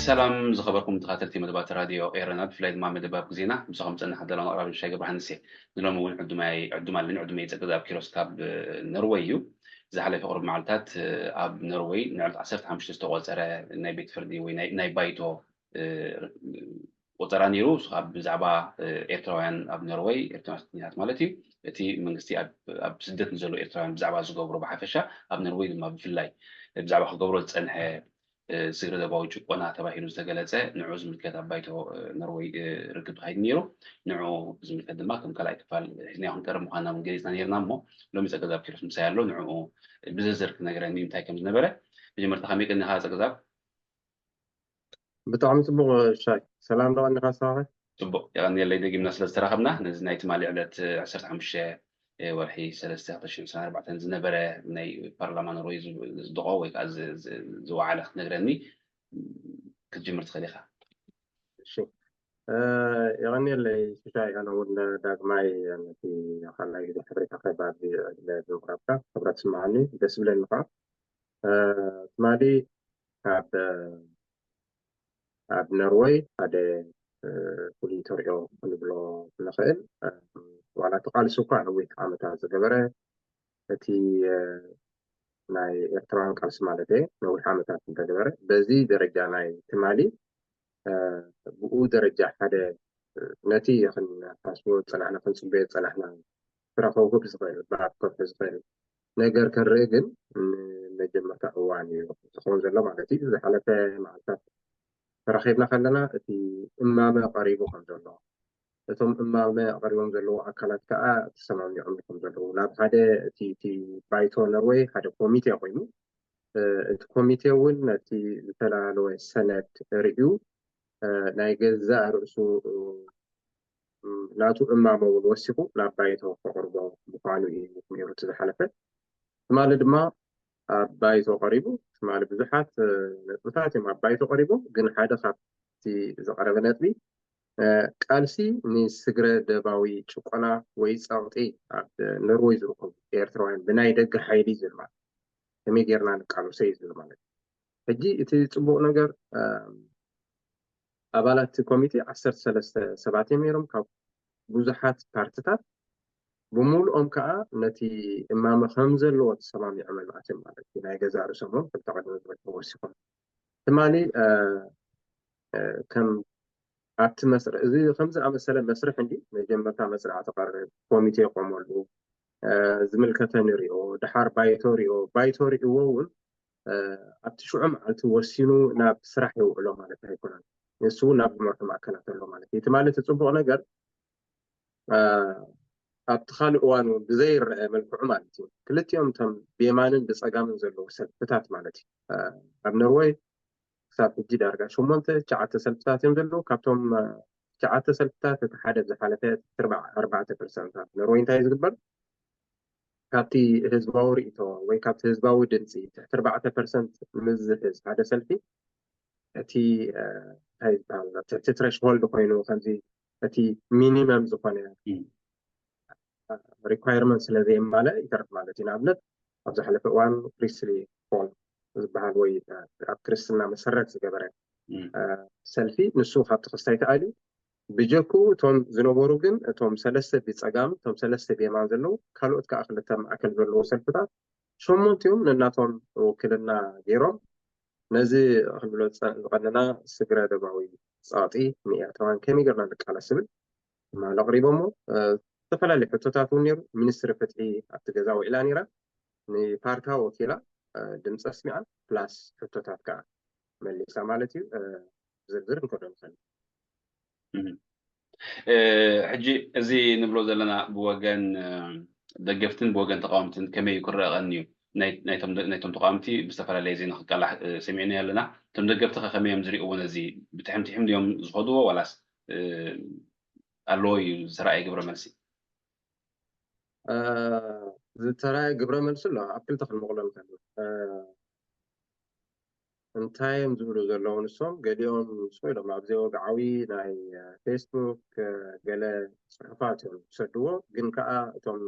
ሰላም ዝኸበርኩም ተኸታተልቲ መደባት ራድዮ ኤረና፣ ብፍላይ ድማ መደብ ኣብ ግዜና፣ ምሳኹም ዝጸንሕ ዘለኹ ኣቕራቢ ንሻይ ገብረሃንስ እየ። ንሎሚ እውን ዕዱማይ ዕዱም ኣለኒ። ዕዱመይ ጸገዛብ ኪሮስ ካብ ኖርወይ እዩ። ዝሓለፈ ቁሩብ መዓልታት ኣብ ኖርወይ ንዕለት ዓሰርተ ሓሙሽተ ዝተቖጸረ ናይ ቤት ፍርዲ ወይ ናይ ባይቶ ቆጸራ ነይሩ። እሱ ካብ ብዛዕባ ኤርትራውያን ኣብ ኖርወይ፣ ኤርትራውያን ስደተኛታት ማለት እዩ። እቲ መንግስቲ ኣብ ስደት ንዘለዉ ኤርትራውያን ብዛዕባ ዝገብሮ ብሓፈሻ፣ ኣብ ኖርወይ ድማ ብፍላይ ብዛዕባ ክገብሮ ዝጸንሐ ስግረ ዶባዊ ጭቆና ተባሂሉ ዝተገለጸ፣ ንዑ ዝምልከት ኣብ ባይቶ ኖርወይ ርክብ ተኻይዱ ነይሩ። ንዑ ዝምልከት ድማ ከም ካልኣይ ክፋል ሒዝናዮ ክንቀርብ ምዃንና እውን ገሊጽና ነይርና። እሞ ሎሚ ጸገዛብ ኪሮስ ምሳይ ኣሎ። ንዕኡ ብዝርዝር ክነግረኒ እንታይ ከም ዝነበረ። መጀመርታ ከመይ ቀኒኻ ጸገዛብ? ብጣዕሚ ጽቡቕ ሻይ። ሰላም ዶ ቀኒኻ ሳኸ? ጽቡቕ፣ የቐንየለይ ደጊምና ስለ ዝተራኸብና። ነዚ ናይ ትማሊ ዕለት ዓሰርተ ሓሙሽተ ወርሒ ሰለስተ ክልተ ሽሕን ዕስራን ኣርባዕተን ዝነበረ ናይ ፓርላማ ኖርወይ ዝጽደቖ ወይ ከዓ ዝወዓለ ክትነግረኒ ክትጅምር ትኽእል ኢኻ። እሺ፣ የቐንየለይ ሽሻይ። ኣነ እውን ዳግማይ ነቲ ካልኣይ ግዜ ሓበሬታ ከይባቢ ዕድመ ብምቕራብካ ክብረት ስምዓኒ ደስ ብለኒ ከዓ። ትማሊ ኣብ ኣብ ኖርወይ ሓደ ፍሉይ ተሪኦ ክንብሎ ንኽእል። ዋላ እቲ ቃልሲ እኳ ነዊሕ ዓመታት ዝገበረ፣ እቲ ናይ ኤርትራውያን ቃልሲ ማለት እየ፣ ነዊሕ ዓመታት እንተገበረ፣ በዚ ደረጃ ናይ ትማሊ ብኡ ደረጃ ሓደ ነቲ ክንሓስቦ ዝጸናሕና ክንጽበዮ ዝጸናሕና ፍረ ከውህብ ዝኽእል ብኣብ ከውሒ ዝኽእል ነገር ክንርኢ ግን ንመጀመርታ እዋን እዩ ዝኸውን ዘሎ ማለት እዩ። ዝሓለፈ መዓልታት ተራኺብና ከለና እቲ እማመ ቀሪቡ ከም ዘሎ፣ እቶም እማመ ኣቕሪቦም ዘለዉ ኣካላት ከዓ ተሰማሚዖም ከም ዘለዉ ናብ ሓደ እቲ እቲ ባይቶ ነርወይ ሓደ ኮሚቴ ኮይኑ እቲ ኮሚቴ እውን ነቲ ዝተላለወ ሰነድ ርእዩ ናይ ገዛእ ርእሱ ናቱ እማመ እውን ወሲኹ ናብ ባይቶ ከቕርቦ ምዃኑ እዩ ነይሩ እቲ ዝሓለፈ። ትማሊ ድማ ኣብ ባይቶ ቀሪቡ። ትማሊ ብዙሓት ነጥብታት እዮም ኣብ ባይቶ ቀሪቦም፣ ግን ሓደ ካብቲ ዝቐረበ ነጥቢ ቃልሲ ንስግረ ደባዊ ጭቆና ወይ ጸቕጢ ኣብ ኖርወይ ዝርከቡ ኤርትራውያን ብናይ ደገ ሓይሊ ዝብል ማለት ከመይ ጌርና ንቃለሶ እዩ ዝብል ማለት እዩ። ሕጂ እቲ ጽቡቕ ነገር ኣባላት እቲ ኮሚቴ ዓሰርተ ሰለስተ ሰባት እዮም ነይሮም ካብ ብዙሓት ፓርትታት። ብምሉኦም ከዓ ነቲ እማመ ከም ዘለዎ ተሰማሚዖም መላእት እዮም ማለት እዩ። ናይ ገዛ ርእሶም እውን ክልተ ቅድሚ ዝበልኩ ወሲኾም ትማሊ ከም ኣብቲ መስርሕ እዚ ከምዚ ኣመሰለ መስርሕ እንዲ መጀመርታ መስርዕ ተቐርብ ኮሚቴ ይቆመሉ ዝምልከተ ንሪኦ ድሓር ባይቶ ሪኦ ባይቶ ሪእዎ እውን ኣብቲ ሽዑ መዓልቲ ወሲኑ ናብ ስራሕ የውዕሎ ማለት ኣይኮነን። ንሱ እውን ናብ ዝመርሑ ማእከላት ኣሎ ማለት እዩ። እቲ ማለት እቲ ፅቡቕ ነገር ኣብቲ ካልእ እዋን እውን ብዘይረአ መልክዑ ማለት እዩ ክልቲኦም እቶም ብየማንን ብፀጋምን ዘለዉ ሰልፍታት ማለት እዩ ኣብ ኖርወይ ክሳብ ሕጂ ዳርጋ ሸሞንተ ትሽዓተ ሰልፍታት እዮም ዘለዉ። ካብቶም ትሽዓተ ሰልፍታት እቲ ሓደ ዝሓለፈ ኣርባዕተ ፐርሰንት ኣብ ኖርወይ እንታይ ዝግበር ካብቲ ህዝባዊ ርእይቶ ወይ ካብቲ ህዝባዊ ድምፂ ትሕቲ ኣርባዕተ ፐርሰንት ምስ ዝሕዝ ሓደ ሰልፊ እቲ እንታይ ዝበሃል ትሕቲ ትረሽሆልድ ኮይኑ ከምዚ እቲ ሚኒመም ዝኾነ ሪኳየርመንት ስለ ዘየማለ ይተርፍ ማለት እዩ። ንኣብነት ኣብ ዝሓለፈ እዋን ፕሪስሊ ፖል ዝበሃል ወይ ኣብ ክርስትና መሰረት ዝገበረ ሰልፊ ንሱ ካብቲ ክስታይ ተኣልዩ ብጀክኡ እቶም ዝነበሩ ግን እቶም ሰለስተ ብፀጋም እቶም ሰለስተ ብየማን ዘለዉ ካልኦት ከዓ ክልተ ማእከል ዘለዎ ሰልፍታት ሸሞንቲኦም ነናቶም ውክልና ገይሮም ነዚ ክንብሎ ዝፀ- ዝቐነና ስግረ ደባዊ ፀቕጢ ንኤርትራውያን ከመይ ጌርና ንቃለስ ዝብል ትማሊ ኣቕሪቦሞ። እ፣ ዝተፈላለዩ ሕቶታት እውን ነይሩ። ሚኒስትሪ ፍትሒ ኣብቲ ገዛ ውዒላ ነይራ። ንፓርታ ወኪላ እ፣ ድምፂ ኣስሚዓ ፕላስ ሕቶታት ከዓ መሊሳ ማለት እዩ። እ፣ ዝርዝር ንከዶ ንኽእል። እህ። ሕጂ እዚ ንብሎ ዘለና ብወገን ደገፍትን ብወገን ተቃወምትን ከመይ ክረአ ቀንዩ? ናይቶም ተቃወምቲ ብዝተፈላለየ ዜና ክቃላሕ ሰሚዕናዮ ኣለና። እቶም ደገፍቲ ከ ከመይ እዮም ዝሪእዎ ነዚ? ብትሕምትሕም ድዮም ዝኸድዎ ዋላስ ኣለዎ እዩ ዝተረኣየ ግብረ መልሲ? ዝተረኣየ ግብረ መልሲ ኣሎ። ኣብ ክልተ ክንመቕሎ ንኽእል። እንታይ እዮም ዝብሉ ዘለዉ ንሶም? ገሊኦም ንሶም ኢሎም ኣብዚ ወግዓዊ ናይ ፌስቡክ ገለ ፅሑፋት እዮም ዝሰድዎ። ግን ከዓ እቶም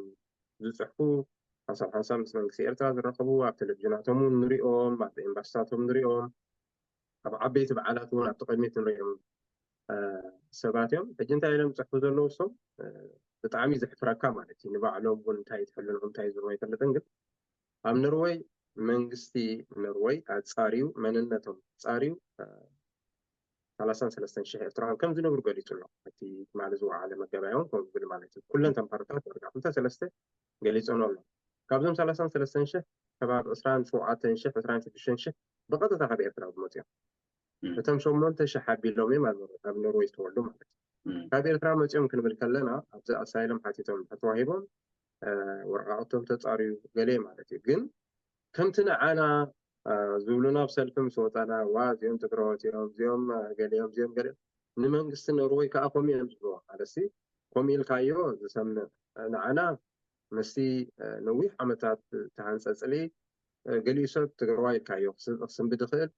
ዝፅሕፉ ሓንሳብ ሓንሳብ ምስ መንግስቲ ኤርትራ ዝራኸቡ፣ ኣብ ቴሌቪዥናቶም እውን ንሪኦም፣ ኣብ ኤምባሲታቶም ንሪኦም፣ ኣብ ዓበይቲ በዓላት እውን ኣብቲ ቅድሚት ንሪኦም ሰባት እዮም። ሕጂ እንታይ ኢሎም ዝፅሕፉ ዘለዉ ንሶም? ብጣዕሚ ዘሕፍረካ ማለት እዩ። ንባዕሎም እውን እንታይ ትሕልንኦም እንታይ ዝብሉ ኣይፈልጥን። ግን ኣብ ኖርወይ መንግስቲ ኖርወይ ኣፃርዩ፣ መንነቶም ኣፃርዩ፣ ሰላሳን ሰለስተን ሽሕ ኤርትራውያን ከም ዝነብሩ ገሊፁ ኣሎ። እቲ ትማሊ ዝወዓለ መጋባእያውን ከምኡ ዝብል ማለት እዩ። ኩለን ተምሃሮታት ወረዳ ክልተ ሰለስተ ገሊፀን ኣሎ። ካብዞም ሰላሳን ሰለስተን ሽሕ ከባቢ ዕስራን ሸውዓተን ሽሕ፣ ዕስራን ሽዱሽተን ሽሕ ብቐጥታ ካብ ኤርትራ ዝመፁ እዮም። እቶም ሸሞንተ ሽሕ ኣቢሎም እዮም ኣብ ኖርወይ ዝተወልዱ ማለት እዩ። ካብ ኤርትራ መፂኦም ክንብል ከለና ኣብዚ ኣሳይሎም ሓቲቶም ተዋሂቦም ወረቃቅቶም ተፃርዩ ገለ ማለት እዩ። ግን ከምቲ ንዓና ዝብሉና ኣብ ሰልፊ ምስ ወፃና፣ ዋ እዚኦም ትግራዎት እዮም፣ እዚኦም ገሊኦም፣ እዚኦም ገሊኦም፣ ንመንግስቲ ኖርወይ ከዓ ከምኡ እዮም ዝብልዎ። ማለትሲ ከምኡ ኢልካዮ ዝሰምዕ፣ ንዓና ምስቲ ነዊሕ ዓመታት ተሃንፀ ፅልኢ ገሊኡ ሰብ ትግራዋይ ኢልካዮ ክስንብድ ይኽእል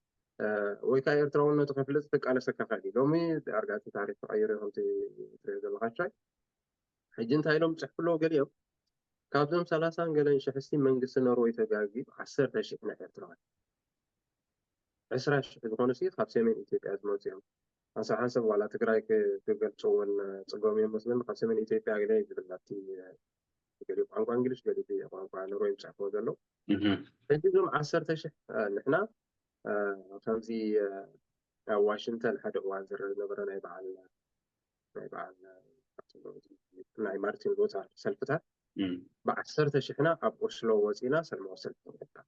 ወይ ከዓ ኤርትራውነቱ ከፍልጥ ክቃለሰካ ክእል እዩ። ሎሚ ዳርጋ እቲ ታሪክ ተቐይሩ ከምቲ ትሪኦ ዘለካ ሻይ። ሕጂ እንታይ ኢሎም ዝፅሕፉ ኣለዉ ገሊኦም? ካብዞም ሰላሳን ገለን ሽሕስቲ መንግስቲ ኖርወይ ተጋጊ ዓሰርተ ሽሕ ናይ ኤርትራውያን ዕስራ ሽሕ ዝኾኑ ሲ ካብ ሰሜን ኢትዮጵያ ዝመፁ እዮም። ሓንሳብ ሓንሳብ ዋላ ትግራይ ክገልፁ እውን ፅገም እዮም መስለኒ። ካብ ሰሜን ኢትዮጵያ ገለ ዝብል ናብቲ ገሊኡ ቋንቋ እንግሊሽ ገሊኡ ቋንቋ ኖርወይ ዝፅሕፍዎ ዘለዉ። ሕጂ እዞም ዓሰርተ ሽሕ ንሕና ከምዚ ኣብ ዋሽንግተን ሓደ እዋን ዝረአ ዝነበረ ናይ በዓል ናይ በዓል ናይ ማርቲን ሉተር ሰልፍታት ብዓሰርተ ሽሕና ኣብ ኦስሎ ወፂና ሰልማዊ ሰልፊ ንገብር።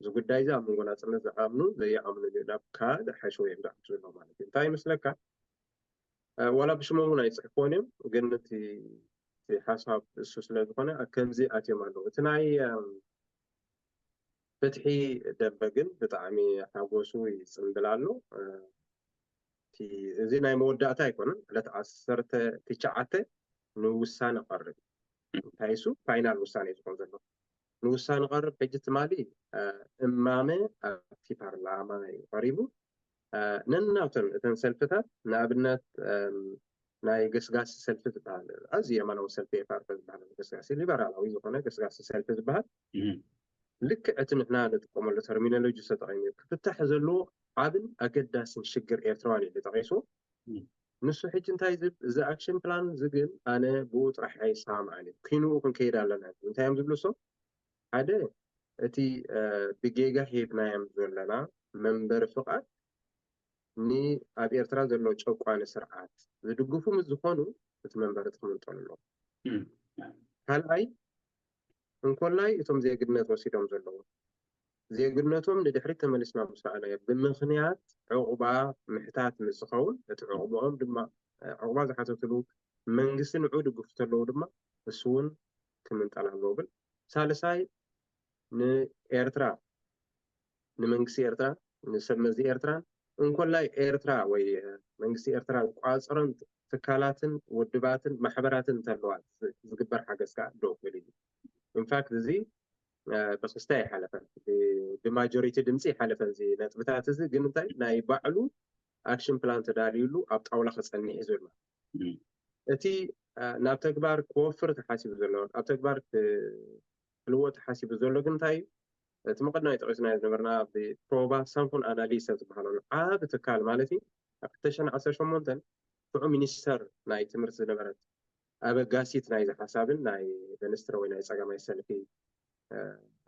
እዚ ጉዳይ እዚ ኣብ መንጎ ናፅነት ዝኣምኑ ዘይኣምኑ ናብ ካልእ ሓሸወ እዮም ዝኣቱ ዘለዉ ማለት እዩ። እንታይ ይመስለካ? ዋላ ብሽሞም እውን ኣይፅሕፍዎን እዮም፣ ግን እቲ ሓሳብ እሱ ስለ ዝኾነ ከምዚ ኣትዮም ኣለዉ። እቲ ናይ ፍትሒ ደንበ ግን ብጣዕሚ ሓጎሱ ይፅምብል ኣሎ። እዚ ናይ መወዳእታ ኣይኮነን። ዕለት ዓሰርተ ትሽዓተ ንውሳነ ቀርብ። እንታይ እሱ ፋይናል ውሳነ እዩ ዝኾን ዘሎ። ንውሳነ ቀርብ ሕጂ ትማሊ እማመ ኣብቲ ፓርላማ እዩ ቀሪቡ። ነናብተን እተን ሰልፍታት ንኣብነት ናይ ገስጋሲ ሰልፊ ዝበሃል ኣዝዩ የማናዊ ሰልፊ ኤፍኣርፒ ዝበሃል ገስጋሲ ሊበራላዊ ዝኾነ ገስጋሲ ሰልፊ ዝበሃል ልክዕ እቲ ንሕና ንጥቀመሉ ተርሚኖሎጂ ተጠቒሙ ክፍታሕ ዘለዎ ዓብን ኣገዳስን ሽግር ኤርትራውያን እዩ ጠቒሱ። ንሱ ሕጂ እንታይ ዝብ እዚ ኣክሽን ፕላን እዚ ግን ኣነ ብኡ ጥራሕ ኣይሰማማዕን እዩ። ኪንኡ ክንከይድ ኣለና። እንታይ እዮም ዝብሉ እሶም? ሓደ እቲ ብጌጋ ሂብናዮም ዘለና መንበሪ ፍቓድ ንኣብ ኤርትራ ዘሎ ጨቋኒ ስርዓት ዝድግፉ ምስ ዝኾኑ እቲ መንበሪ ትኽምንጠሉ ኣለዎ። ካልኣይ እንኮላይ እቶም ዜግነት ወሲዶም ዘለዉ ዜግነቶም ንድሕሪት ተመሊስና ምስ ረኣናዮ ብምኽንያት ዕቑባ ምሕታት ምስ ዝኸውን እቲ ዕቑባኦም ድማ ዕቑባ ዝሓተትሉ መንግስቲ ንዑ ድግፉ ተለዉ ድማ እሱ እውን ክምንጠል ኣለዎ ብል። ሳልሳይ ንኤርትራ ንመንግስቲ ኤርትራ ንሰብ መዚ ኤርትራን እንኮላይ ኤርትራ ወይ መንግስቲ ኤርትራ ዝቋፀሮን ትካላትን ውድባትን ማሕበራትን እንተለዋ ዝግበር ሓገዝ ከዓ ደው ክብል እዩ። ኢንፋክት እዚ ብክስታይ ይሓለፈን ብማጆሪቲ ድምፂ ይሓለፈን እዚ ነጥብታት እዚ ግን እንታይ ናይ ባዕሉ ኣክሽን ፕላን ተዳልዩሉ ኣብ ጣውላ ክፀንሕ እዩ ዝብል ማለት እቲ ናብ ተግባር ክወፍር ተሓሲቡ ዘሎ ኣብ ተግባር ክልወጥ ተሓሲቡ ዘሎ ግን እንታይ እዩ? እቲ መቐዳማይ ጠቂስናዮ ዝነበርና ኣብ ፕሮቫ ሳንኮን ኣናሊሰ ዝበሃለሉ ዓብ ትካል ማለት እዩ ኣብ ክልተ ሽሕን ዓሰርተ ሸሞንተን ሽዑ ሚኒስተር ናይ ትምህርቲ ዝነበረት ኣበጋሲት ናይዚ ሓሳብን ናይ ሚኒስትር ወይ ናይ ፀጋማይ ሰልፊ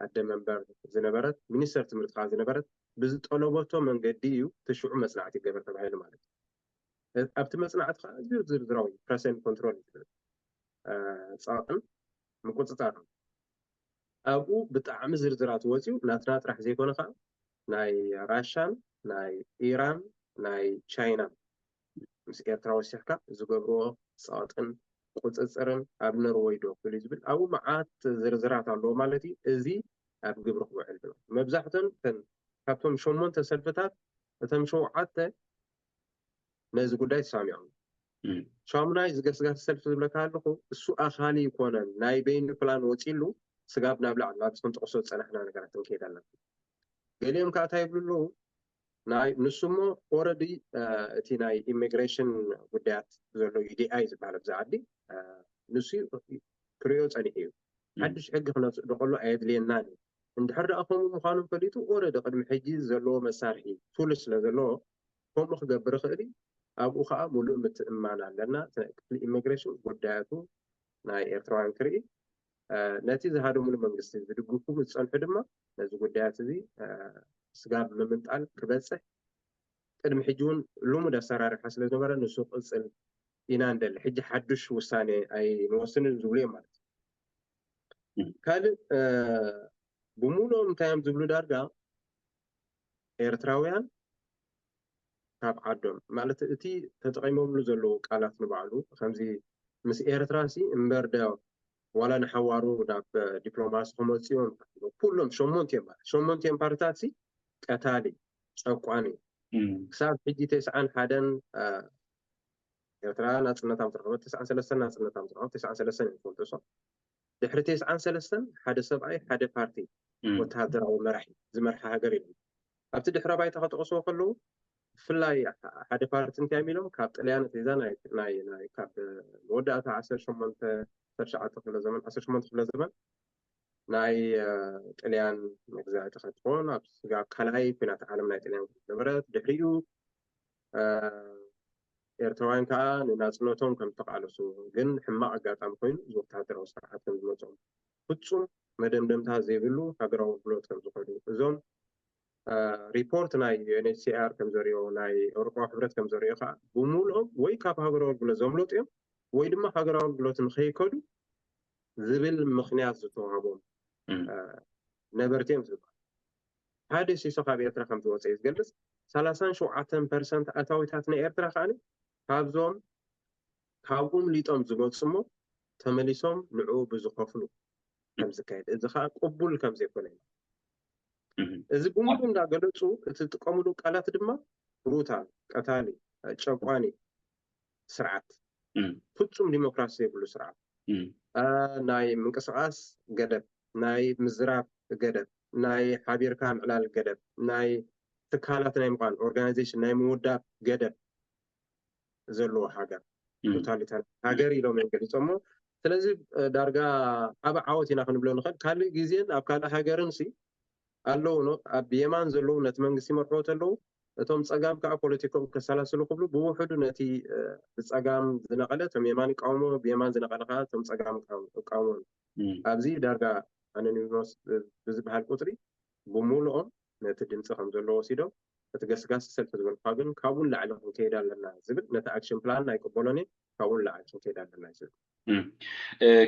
ኣደ መንበር ዝነበረት ሚኒስተር ትምህርቲ ከዓ ዝነበረት ብዝጠለበቶ መንገዲ እዩ እቲ ሽዑ መፅናዕቲ ይገበር ተባሂሉ ማለት እዩ። ኣብቲ መፅናዕቲ ከዓ ዝርዝርዝራዊ ፕረሰን ኮንትሮል ዝብል ፀቕጥን ምቁፅፃርን ኣብኡ ብጣዕሚ ዝርዝራት ወፂኡ ናትና ጥራሕ ዘይኮነ ከዓ ናይ ራሻን ናይ ኢራን ናይ ቻይናን ምስ ኤርትራ ወሲኽካ ዝገብርዎ ጸቕጥን ቁጽጽርን ኣብ ኖርወይ ዶ ክብል እዩ ዝብል ኣብኡ መዓት ዝርዝራት ኣለዎ ማለት እዩ። እዚ ኣብ ግብሪ ክውዕል ብሎ መብዛሕተን እተን ካብቶም ሸሞንተ ሰልፍታት እቶም ሸውዓተ ነዚ ጉዳይ ተሳሚዖም። ሻሙናይ ዝገስጋስ ሰልፊ ዝብለካ ኣለኹ እሱ ኣኻሊ ይኮነን ናይ በይኑ ፕላን ወፂሉ ስጋብ ናብ ላዕሊ ናብ ዝክንጠቅሶ ዝፀናሕና ነገራት ንከይድ ኣለና። ገሊኦም ከዓ እንታይ ይብሉ ኣለዉ ናይ ንሱ እሞ ኦረዲ እቲ ናይ ኢሚግሬሽን ጉዳያት ዘሎ ዩ ዲ ኣይ ዝበሃል ኣብዚ ዓዲ ንሱ ክሪኦ ፀኒሑ እዩ። ሓድሽ ሕጊ ክነፅእ ዶ ከሎ ኣየድልየናን እዩ። እንድሕር ደኣ ከምኡ ምዃኑ ፈሊጡ ኦረዲ ቅድሚ ሕጂ ዘለዎ መሳርሒ ቱል ስለ ዘለዎ ከምኡ ክገብር ይኽእል እዩ። ኣብኡ ከዓ ሙሉእ ምትእምማን ኣለና። ክፍሊ ኢሚግሬሽን ጉዳያቱ ናይ ኤርትራውያን ክርኢ ነቲ ዝሃደሙሉ መንግስቲ ዝድግፉ ዝፀንሑ ድማ ነዚ ጉዳያት እዚ ስጋብ ምምንጣል ክበፅሕ ቅድሚ ሕጂ እውን ልሙድ ኣሰራርሓ ስለ ዝነበረ ንሱ ቅፅል ኢና ንደሊ። ሕጂ ሓዱሽ ውሳኔ ኣይንወስንን ዝብሉ እዮም ማለት እዩ። ካልእ ብሙሉኦም እንታይ እዮም ዝብሉ ዳርጋ ኤርትራውያን ካብ ዓዶም ማለት እቲ ተጠቂሞምሉ ዘለዉ ቃላት ንባዕሉ ከምዚ ምስ ኤርትራ ሲ እምበር ደ ዋላ ንሓዋሩ ናብ ዲፕሎማሲ ክመፅኡ እዮም። ኩሎም ሸሞንቲኦም ማለት ሸሞንቲኦም ፓርትታት ሲ ቀታሊ ጨቋኒ ክሳብ ሕጂ ተስዓን ሓደን ኤርትራ ናፅነታ ምስ ረኸበት ተስዓን ሰለስተን ናፅነታ ምስ ረኸበት ተስዓን ሰለስተን እዮም ዝፈልጡ እሶም ድሕሪ ተስዓን ሰለስተን ሓደ ሰብኣይ ሓደ ፓርቲ ወተሃደራዊ መራሒ ዝመርሓ ሃገር እዮም። ኣብቲ ድሕረ ባይታ ከጠቕስዎ ከለዉ ብፍላይ ሓደ ፓርቲ እንታይ ኢሎም ካብ ጥልያን ሒዛ ናይ ካብ መወዳእታ ዓሰርተ ሸሞንተ ዓሰርተ ትሽዓተ ክፍለ ዘመን ዓሰርተ ሸሞንተ ክፍለ ዘመን ናይ ጥልያን መግዛእቲ ከትኾን ኣብ ስጋብ ካልኣይ ኩናት ዓለም ናይ ጥልያን ነበረት ድሕሪኡ ኤርትራውያን ከዓ ንናፅነቶም ከም ዝተቃለሱ ግን ሕማቕ ኣጋጣሚ ኮይኑ እዚ ወታደራዊ ስርዓት ከም ዝመፅኦም ፍፁም መደምደምታ ዘይብሉ ሃገራዊ ኣገልግሎት ከም ዝኸዱ እዞም ሪፖርት ናይ ዩ ኤን ኤች ሲ ኣር ከም ዘሪኦ ናይ ኤውሮጳዊ ሕብረት ከም ዘሪኦ ከዓ ብሙሉኦም ወይ ካብ ሃገራዊ ኣገልግሎት ዘምለጡ እዮም ወይ ድማ ሃገራዊ ኣገልግሎት ንከይከዱ ዝብል ምክንያት ዝተዋህቦም ነበርቲ እዮም ዝብሉ። ሓደ ሲሶ ካብ ኤርትራ ከም ዝወፀ እዩ ዝገልፅ። ሰላሳን ሸውዓተን ፐርሰንት ኣታዊታት ናይ ኤርትራ ከዓ ካብዞም ካብኡ ምሊጦም ዝመፁ እሞ ተመሊሶም ንዕኡ ብዝኸፍሉ ከም ዝካየድ እዚ ከዓ ቅቡል ከም ዘይኮነ እዩ። እዚ ብምሉ እንዳገለፁ እቲ ዝጥቀምሉ ቃላት ድማ ብሩታል፣ ቀታሊ፣ ጨቋኒ ስርዓት፣ ፍፁም ዲሞክራሲ ዘይብሉ ስርዓት፣ ናይ ምንቅስቃስ ገደብ፣ ናይ ምዝራብ ገደብ፣ ናይ ሓቢርካ ምዕላል ገደብ፣ ናይ ትካላት ናይ ምዃን ኦርጋናይዜሽን ናይ ምውዳብ ገደብ ዘለዎ ሃገር ቶታሊታሪ ሃገር ኢሎም እዮም ገሊፆሞ። ስለዚ ዳርጋ ዓብ ዓወት ኢና ክንብሎ ንኽእል። ካልእ ግዜን ኣብ ካልእ ሃገርን ሲ ኣለዉ ኣብ የማን ዘለዉ ነቲ መንግስቲ ይመርሕዎ ተለዉ እቶም ፀጋም ከዓ ፖለቲኮም ከሰላስሉ ክብሉ ብውሕዱ ነቲ ብፀጋም ዝነቐለ እቶም የማን ይቃወሞ ብየማን ዝነቐለ ከዓ እቶም ፀጋም ይቃወሞ ኣብዚ ዳርጋ ኣኖኒሞስ ብዝበሃል ቁፅሪ ብሙሉኦም ነቲ ድምፂ ከም ዘለዎ ወሲዶም እቲ ገስጋሲ ሰልፊ ዝበልኳ ግን ካብኡ ንላዕሊ ክንከይድ ኣለና ዝብል ነቲ ኣክሽን ፕላን ኣይቅበሎን እየ ካብኡ ንላዕሊ ክንከይድ ኣለና እዩ ዝብል።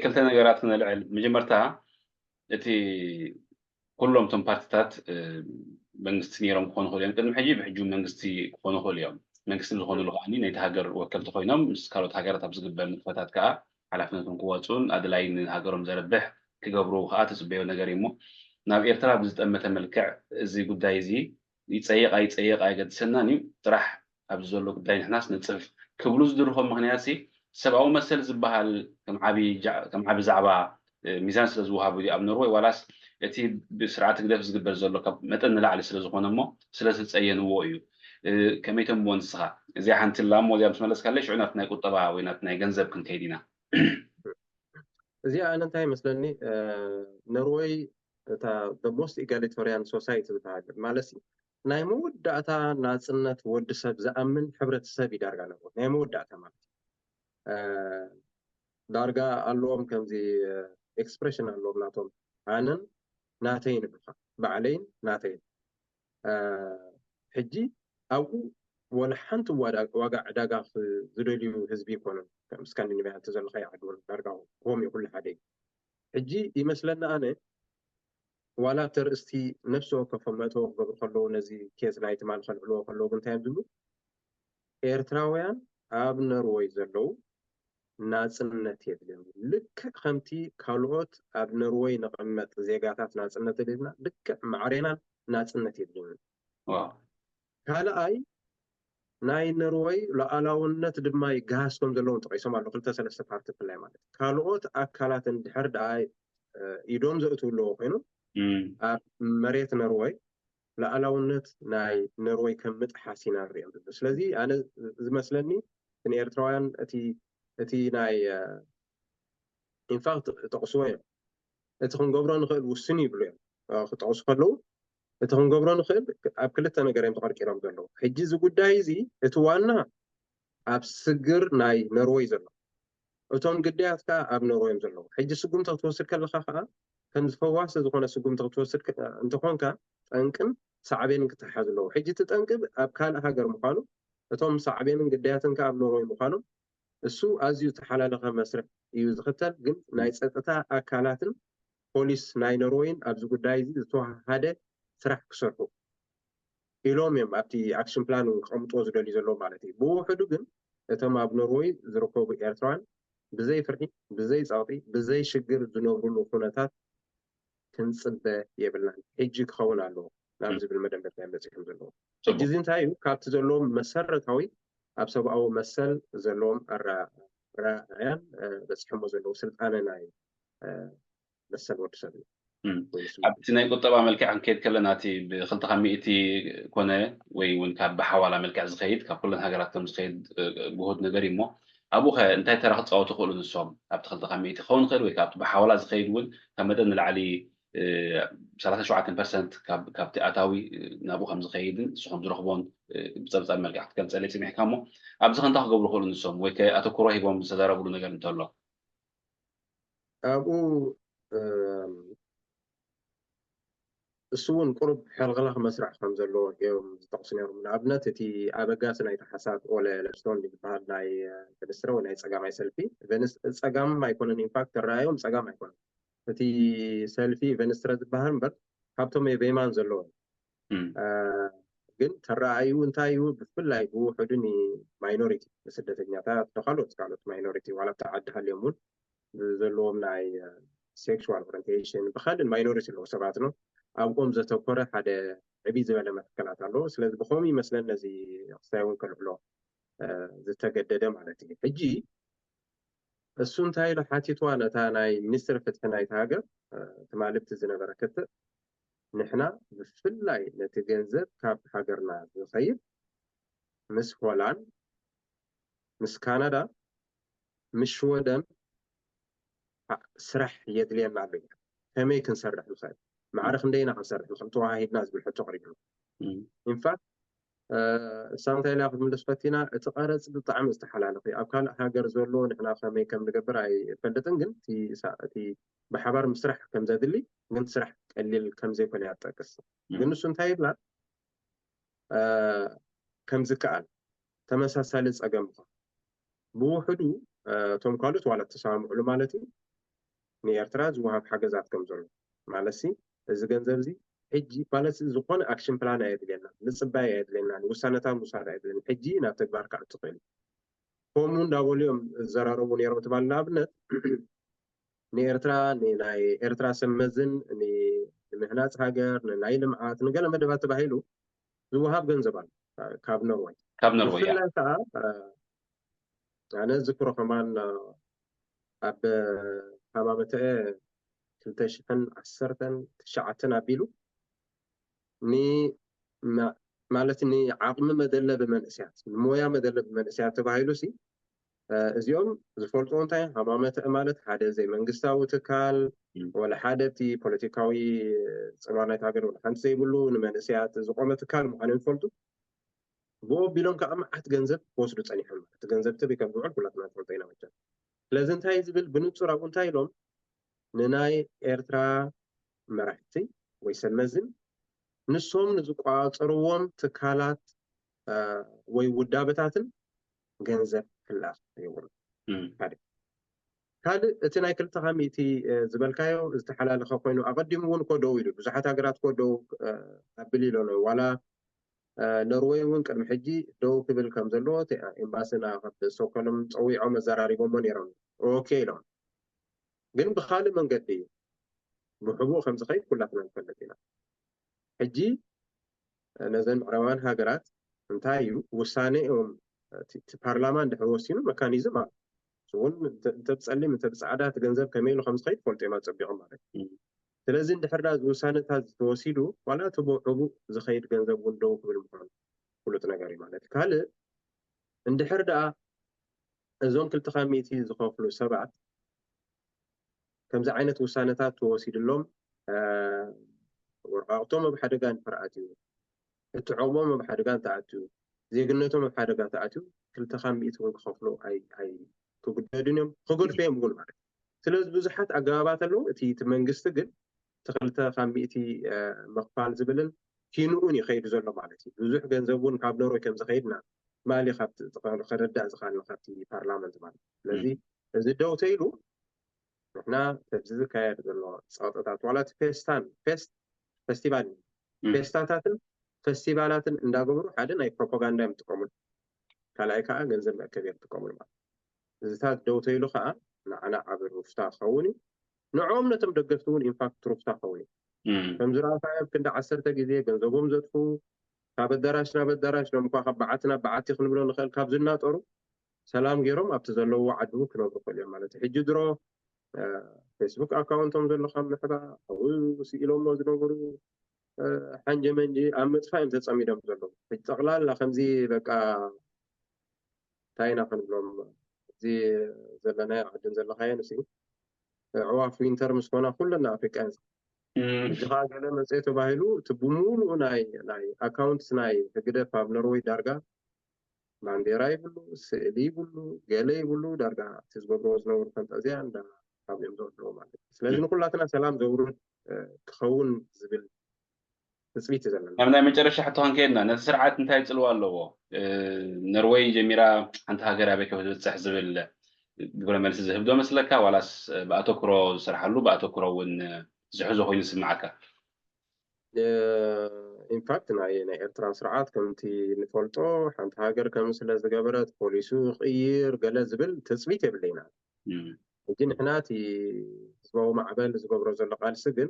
ክልተ ነገራት ክነልዕል መጀመርታ እቲ ኩሎም እቶም ፓርቲታት መንግስቲ ነይሮም ክኾኑ ክእሉ እዮም ቅድሚ ሕጂ ብሕጂ መንግስቲ ክኾኑ ክእሉ እዮም መንግስቲ ዝኾኑሉ ከዓ ናይቲ ሃገር ወከልቲ ኮይኖም ምስ ካልኦት ሃገራት ኣብ ዝግበር ንጥፈታት ከዓ ሓላፍነቶም ክወፁን ኣድላይ ንሃገሮም ዘርብሕ ክገብሩ ከዓ ትፅበዮ ነገር እዩ እሞ ናብ ኤርትራ ብዝጠመተ መልክዕ እዚ ጉዳይ እዚ ይፀየቕ ኣይፀየቕ ኣየገድሰናን እዩ ጥራሕ ኣብዚ ዘሎ ጉዳይ ንሕናስ ንፅፍ ክብሉ ዝድርኾም ምክንያት ሲ ሰብኣዊ መሰል ዝበሃል ከም ዓቢ ዛዕባ ሚዛን ስለ ዝወሃቡ ድዩ ኣብ ኖርወይ ዋላስ እቲ ብስርዓት ህግደፍ ዝግበር ዘሎ ካብ መጠን ንላዕሊ ስለ ዝኾነ እሞ ስለ ዝተፀየንዎ እዩ ከመይ ተንብቦ ንስኻ እዚኣ ሓንቲ ላ እሞ እዚኣ ምስ መለስካለይ ሽዑ ናብቲ ናይ ቁጠባ ወይ ናብቲ ናይ ገንዘብ ክንከይድ ኢና እዚኣ ኣነ እንታይ ይመስለኒ ኖርወይ እታ most egalitarian society ዝበሃል ማለት ናይ መወዳእታ ናፅነት ወዲ ሰብ ዝኣምን ሕብረተሰብ እዩ ዳርጋ ነርዎ ናይ መወዳእታ ማለት ዳርጋ ኣለዎም ከምዚ expression ኣለዎም ናቶም ኣነን ናተይን ይብልካ ባዕለይን ናተይን ሕጂ ኣብኡ ወላ ሓንቲ ዋጋ ዕዳጋ ዝደልዩ ህዝቢ ይኮኑን ከም ስካንዲኔቪያ እንተ ዘለካ ይዓድውን ዳርጋ ኮም እዩ ኩሉ ሓደ እዩ ሕጂ ይመስለና ኣነ ዋላ ተርእስቲ ነፍሲ ወከፎም መእተዊ ክገብሩ ከለዉ ነዚ ኬዝ ናይ ትማል ከልዕልዎ ከለዉ ግን እንታይ እዮም ዝብሉ? ኤርትራውያን ኣብ ኖርወይ ዘለዉ ናጽነት የድልዮም። ልክዕ ከምቲ ካልኦት ኣብ ኖርወይ ንቕመጥ ዜጋታት ናጽነት የድልየና፣ ልክዕ ማዕሬናን ናጽነት የድልዮም። ካልኣይ ናይ ኖርወይ ሉዓላውነት ድማ ይገሃስ ከም ዘለዎም ጠቒሶም ኣለዉ። ክልተ ሰለስተ ፓርቲ ብፍላይ ማለት ካልኦት ኣካላት እንድሕር ደኣ ኢዶም ዘእትዉ ኣለዎ ኮይኖም ኣብ መሬት ኖርወይ ሉዓላውነት ናይ ኖርወይ ከም ምጥሓስ ኢና ንሪኦም ዘለና። ስለዚ ኣነ ዝመስለኒ ንኤርትራውያን እቲ እቲ ናይ ኢንፋክት ጠቕስዎ እዮም። እቲ ክንገብሮ ንኽእል ውስን ይብሉ እዮም ክጠቕሱ ከለዉ እቲ ክንገብሮ ንኽእል ኣብ ክልተ ነገር እዮም ተቐርቂሮም ዘለዉ። ሕጂ እዚ ጉዳይ እዚ እቲ ዋና ኣብ ስግር ናይ ኖርወይ ዘሎ እቶም ግዳያት ከዓ ኣብ ኖርወይ እዮም ዘለዉ። ሕጂ ስጉምቲ ክትወስድ ከለኻ ከዓ ከም ዝፈዋሲ ዝኾነ ስጉምቲ ክትወስድ እንተኾንካ ጠንቅን ሳዕቤንን ክተሓዝ ኣለዎ። ሕጂ እቲ ጠንቂ ኣብ ካልእ ሃገር ምዃኑ እቶም ሳዕቤንን ግዳያትን ከዓ ኣብ ኖርወይ ምዃኖም እሱ ኣዝዩ ዝተሓላለኸ መስርሕ እዩ ዝኽተል። ግን ናይ ፀጥታ ኣካላትን ፖሊስ ናይ ኖርወይን ኣብዚ ጉዳይ እዚ ዝተዋሃደ ስራሕ ክሰርሑ ኢሎም እዮም ኣብቲ ኣክሽን ፕላን እውን ክቐምጥዎ ዝደልዩ ዘለዉ ማለት እዩ። ብውሕዱ ግን እቶም ኣብ ኖርወይ ዝርከቡ ኤርትራውያን ብዘይ ፍርሒ፣ ብዘይ ፀቕጢ፣ ብዘይ ሽግር ዝነብሩሉ ኩነታት ክንፅበ የብልናን። ሕጂ ክኸውን ኣለዎ ናብ ዝብል መደምደምታ እዮም በፂሖም ዘለዉ። ሕጂ እዚ እንታይ እዩ? ካብቲ ዘለዎም መሰረታዊ ኣብ ሰብኣዊ መሰል ዘለዎም ኣረኣእያን በፂሖሞ ዘለዉ ስልጣነ ናይ መሰል ወዲ ሰብ እዩ። ኣብቲ ናይ ቁጠባ መልክዕ ክንከይድ ከለና እቲ ብክልተ ካብ ሚእቲ ኮነ ወይ እውን ካብ ብሓዋላ መልክዕ ዝኸይድ ካብ ኩለን ሃገራት ከም ዝኸይድ ጉሁድ ነገር እዩ እሞ ኣብኡ ከ እንታይ ተራ ክፃወቱ ይኽእሉ ንሶም ኣብቲ ክልተ ካብ ሚእቲ ክኸውን ይኽእል ወይ ካብቲ ብሓዋላ ዝኸይድ እውን ካብ መጠን ንላዕሊ ሰላሳ ሸውዓተ ፐርሰንት ካብቲ ኣታዊ ናብኡ ከም ዝኸይድን ንሱ ከም ዝረኽቦን ብፀብፃብ መልክዕ ክትገልፀለይ ፅኒሕካ እሞ ኣብዚ ከ እንታይ ክገብሩ ይኽእሉ ንሶም ወይ ከ ኣተኩሮ ሂቦም ዝተዛረብሉ ነገር እንተሎ ኣብኡ እሱ እውን ቁሩብ ሕልኽላኽ መስርሕ ከም ዘለዎ እዮም ዝጠቕሱ ነይሮም። ንኣብነት እቲ ኣበጋሲ ናይቲ ሓሳብ ኦለ ለስቶን ዝበሃል ናይ ቬንስትረ ወይ ናይ ጸጋማይ ሰልፊ ጸጋም ኣይኮነን፣ ኢንፋክት ተረኣዮም ጸጋም ኣይኮነን። እቲ ሰልፊ ቬንስትረ ዝበሃል እምበር ካብቶም የበይማን ዘለዎ ግን ተረኣዩ እንታይ እዩ ብፍላይ ብውሕዱ ንማይኖሪቲ ንስደተኛታት ንካልኦት ካልኦት ማይኖሪቲ ዋላ ኣብቲ ዓዲ ሃልዮም እውን ዘለዎም ናይ ሴክሹዋል ኦሪንቴሽን ብካልእ ማይኖሪቲ ኣለዉ ሰባት ነው ኣብኦም ዘተኮረ ሓደ ዕብይ ዝበለ መትከላት ኣለዎ። ስለዚ ብከምኡ ይመስለን ነዚ ክስታይ እውን ከልዕሎ ዝተገደደ ማለት እዩ። ሕጂ እሱ እንታይ ኢሉ ሓቲትዋ ነታ ናይ ሚኒስትሪ ፍትሒ ናይቲ ሃገር ትማልቲ ዝነበረ ክትእ ንሕና ብፍላይ ነቲ ገንዘብ ካብ ሃገርና ዝኸይድ ምስ ሆላንድ ምስ ካናዳ ምስ ሽወደን ስራሕ የድልየና ኣሎ እዩ። ከመይ ክንሰርሕ ንኽእል? ማዕረ ክንደይና ክንሰርሕ ንኽእል ተዋሃሂድና ዝብል ሕቶ ቀሪብሉ። ኢንፋክት እሳ እንታይ ኢላ ክትምልስ ፈቲና እቲ ቀረፅ ብጣዕሚ ዝተሓላለኸ እዩ። ኣብ ካልእ ሃገር ዘሎ ንሕና ከመይ ከም ንገብር ኣይፈልጥን፣ ግን እቲ ብሓባር ምስራሕ ከም ዘድሊ ግን ስራሕ ቀሊል ከም ዘይኮነ እያ ትጠቅስ። ግን ንሱ እንታይ ይብላ ከም ዝከኣል ተመሳሳሊ ፀገም ምዃን ብውሕዱ እቶም ካልኦት ዋላ ተሰማምዕሉ ማለት እዩ ንኤርትራ ዝወሃብ ሓገዛት ከም ዘሎ ማለት ሲ እዚ ገንዘብ እዚ ሕጂ ማለት ዝኾነ ኣክሽን ፕላን ኣየድልየና ንፅባይ ኣየድልየና ውሳነታት ምውሳድ ኣየድልየና ሕጂ ናብ ተግባር ክኣቱ ክእል ከምኡ እንዳበሉ እዮም ዝዘራረቡ ነይሮም ትባል ንኣብነት ንኤርትራ ናይ ኤርትራ ሰብ መዝን ንምህናፅ ሃገር ንናይ ልምዓት ንገለ መደባት ተባሂሉ ዝወሃብ ገንዘብ ኣሎ ካብ ኖርወይ ካብ ኖርወይ ብፍላይ ከዓ ኣነ ዝክሮ ከማን ኣብ ሃማመተ ክልተ ሽሕን ዓሰርተን ትሽዓተን ኣቢሉ ማለት ንዓቕሚ መደለቢ መንእስያት ንሞያ መደለቢ መንእስያት ተባሂሉ ሲ እዚኦም ዝፈልጥዎ እንታይ ሃማመተ ማለት ሓደ ዘይመንግስታዊ ትካል ወላ ሓደ እቲ ፖለቲካዊ ፅልዋ ናይቲ ሃገር ወላ ሓንቲ ዘይብሉ ንመንእስያት ዝቆመ ትካል ምዃኑ ዝፈልጡ ብኡ ኣቢሎም ከዓ መዓት ገንዘብ ክወስዱ ፀኒሖም ማለት ገንዘብ ትበይ ከም ዝውዕል ኩላትና ንፈልጦ ኢና መቸም ስለዚ እንታይ ዝብል ብንፁር ኣብኡ እንታይ ኢሎም ንናይ ኤርትራ መራሕቲ ወይ ሰብ መዝን ንሶም ንዝቆፃፀርዎም ትካላት ወይ ውዳበታትን ገንዘብ ክላኽ የብሉ ሓደ ካልእ እቲ ናይ ክልተ ካብ ሚእቲ ዝበልካዮ ዝተሓላለኸ ኮይኑ ኣቐዲሙ እውን ኮ ደው ኢሉ ብዙሓት ሃገራት ኮ ደው ኣብል ኢሎ ዋላ ኖርወይ እውን ቅድሚ ሕጂ ደው ክብል ከም ዘለዎ ኤምባሲና ካብ ስቶኮልም ፀዊዖም ኣዘራሪቦሞ ነይሮም። ኦኬ ኢሎም። ግን ብካልእ መንገዲ እዩ። ብሕቡእ ከም ዝኸይድ ኩላትና ንፈልጥ ኢና። ሕጂ ነዘን ምዕራባውያን ሃገራት እንታይ እዩ ውሳኔኦም? እቲ ፓርላማ እንድሕር ወሲኑ መካኒዝም ኣሎ። እውን እንተ ብፀሊም እንተ ብፃዕዳ እቲ ገንዘብ ከመይ ኢሉ ከም ዝኸይድ ፈልጦ እዮም ኣፀቢቖም ማለት እዩ። ስለዚ እንድሕር ዳ ውሳነታት ዝተወሲዱ ዋላ እቲ ብሕቡእ ዝኸይድ ገንዘብ እውን ደው ክብል ምዃኑ ፍሉጥ ነገር እዩ ማለት እዩ። ካልእ እንድሕር ደኣ እዞም ክልተ ካብ ሚእቲ ዝኸፍሉ ሰባት ከምዚ ዓይነት ውሳነታት ተወሲድሎም ወረቃቅቶም ኣብ ሓደጋ እንተኣትዩ፣ እቲ ዕቑቦም ኣብ ሓደጋ እንተኣትዩ፣ ዜግነቶም ኣብ ሓደጋ ተኣትዩ ክልተ ካብ ሚእቲ እውን ክኸፍሉ ክግደዱን እዮም፣ ክገድፉ እዮም እውን ማለት እዩ። ስለዚ ብዙሓት ኣገባባት ኣለዉ። እቲ እቲ መንግስቲ ግን እቲ ክልተ ካብ ሚእቲ ምኽፋል ዝብልን ኪንኡን ይኸይዱ ዘሎ ማለት እዩ። ብዙሕ ገንዘብ እውን ካብ ኖርወይ ከም ዝኸይድና ማሊ ከረዳእ ዝኽኣልና ካብቲ ፓርላመንት ማለት እዩ። ስለዚ እዚ ደው ተይሉ ንሕና ኣብዚ ዝካየድ ዘሎ ፀቕጥታት ዋላ እቲ ፌስታን ፌስት ፈስቲቫል እዩ። ፌስታታትን ፈስቲቫላትን እንዳገበሩ ሓደ ናይ ፕሮፓጋንዳ እዮም ዝጥቀሙሉ፣ ካልኣይ ከዓ ገንዘብ መእከቢ እዮም ዝጥቀሙሉ ማለት እዚታት ደው ተይሉ ከዓ ንዓና ዓብ ሩፍታ ክኸውን እዩ። ንዕኦም ነቶም ደገፍቲ እውን ኢንፋክት ሩፍታ ክኸውን እዩ። ከም ዝረኣኻዮም ክንዲ ዓሰርተ ግዜ ገንዘቦም ዘጥፉ ካብ ኣዳራሽ ናብ ኣዳራሽ ሎም እኳ ካብ በዓቲ ናብ በዓቲ ክንብሎ ንኽእል ካብ ዝናጠሩ ሰላም ገይሮም ኣብቲ ዘለዎ ዓዲ እውን ክነብሩ ክእል እዮም ማለት እዩ። ሕጂ ድሮ ፌስቡክ ኣካውንቶም ዘሎ ካብ ምሕባ ኣብኡ ስኢሎሞ ዝነበሩ ሓንጀ መንጂ ኣብ ምጥፋ እዮም ተፀሚዶም ዘለዉ። ሕጂ ጠቕላላ ከምዚ በቃ እንታይ ኢና ክንብሎም እዚ ዘለናዮ ዓድን ዘለኻዮ ንስ ኣዕዋፍ ዊንተር ምስ ኮና ኩለን ኣፍሪቃ እየን። እዚ ከዓ ገለ መፅኦ ተባሂሉ እቲ ብምሉኡ ናይ ናይ ኣካውንትስ ናይ ህግደፍ ኣብ ኖርወይ ዳርጋ ባንዴራ ይብሉ፣ ስእሊ ይብሉ፣ ገለ ይብሉ፣ ዳርጋ እቲ ዝገብርዎ ዝነበሩ ፈንጠዝያ እንዳ ካብኦም ዘውድዎ ማለት እዩ። ስለዚ ንኩላትና ሰላም ዘውርድ ክኸውን ዝብል ትፅቢት እዩ ዘለና። ናብ ናይ መጨረሻ ሕቶ ክንከይድና ነቲ ስርዓት እንታይ ፅልዋ ኣለዎ? ኖርወይ ጀሚራ ሓንቲ ሃገር ኣበይ ከም ትብፅሕ ዝብል ግብረ መልሲ ዝህብ ዶ መስለካ? ዋላስ ብኣተኩሮ ዝሰርሓሉ ብኣተኩሮ እውን ዝሕዞ ኮይኑ ዝስምዓካ? ኢንፋክት ናይ ናይ ኤርትራ ስርዓት ከምቲ ንፈልጦ ሓንቲ ሃገር ከም ስለ ዝገበረት ፖሊሱ ቅይር ገለ ዝብል ትፅቢት የብለይና። ሕጂ ንሕና እቲ ህዝባዊ ማዕበል ዝገብሮ ዘሎ ቃልሲ ግን